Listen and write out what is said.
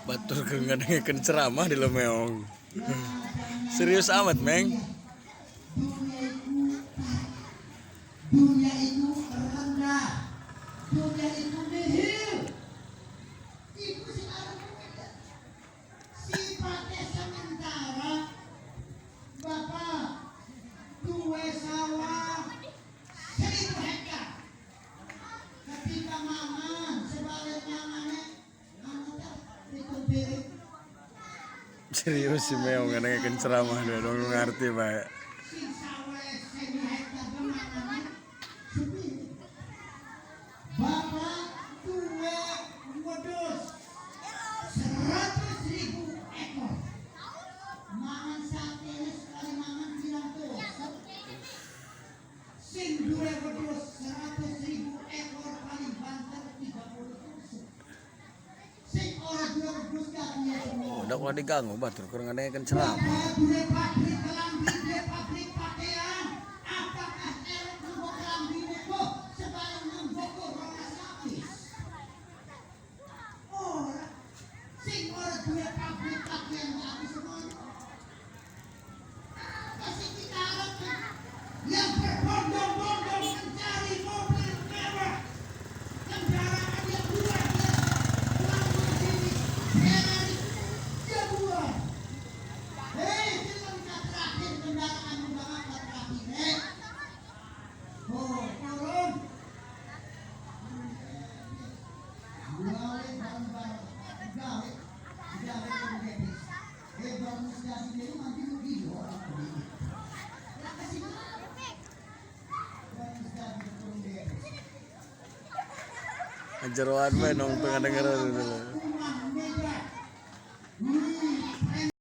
Batur keur ngadengekeun ceramah di Lemeong. Serius amat, Meng. Dunia itu rendah, dunia itu nihil. Iku sing arep sifatnya sementara. Bapak duwe sawah 1000 hektar. Ketika mangan, sebalik mangane, anu teh pitung piring. Serius si Meong ngadengekeun ceramah dia dong ngerti bae. Sing sawah 1000 hektar mangane sepiring. Bapak duwe wedhus 100.000 ekor. Mangan satene sekali mangan pirang tusuk. Sing duwe wedhus 100.000 ekor paling banter 30 tusuk. Sing ora duwe wedhus gak punya semua. Udah kalau diganggu batur keur ngadengekeun ceramah. Bapak duwe pabrik kelambi, duwe pabrik pakaian. Apakah elok nganggo kelambine kok sebarang nganggo kok 12 lapis? Ora. Sing ora duwe pabrik pakaian gak habis semuanya. Apa sih kita harapkan? Yang berbondong-bondong mencari mobil mewah, kendaraan yang luar biasa, Lamborghini, Ferrari, Jaguar. Hei, kita terakhir kendaraan udah apa terakhir, eh? Oh, turun. Gawe bareng-bareng, gawe, gawe yang depis. Eh, bareng mesti dhewe nanti rugi orang begini. Lah kasih bareng mesti turun depis. Jeroan bae nong teu ngadengeran.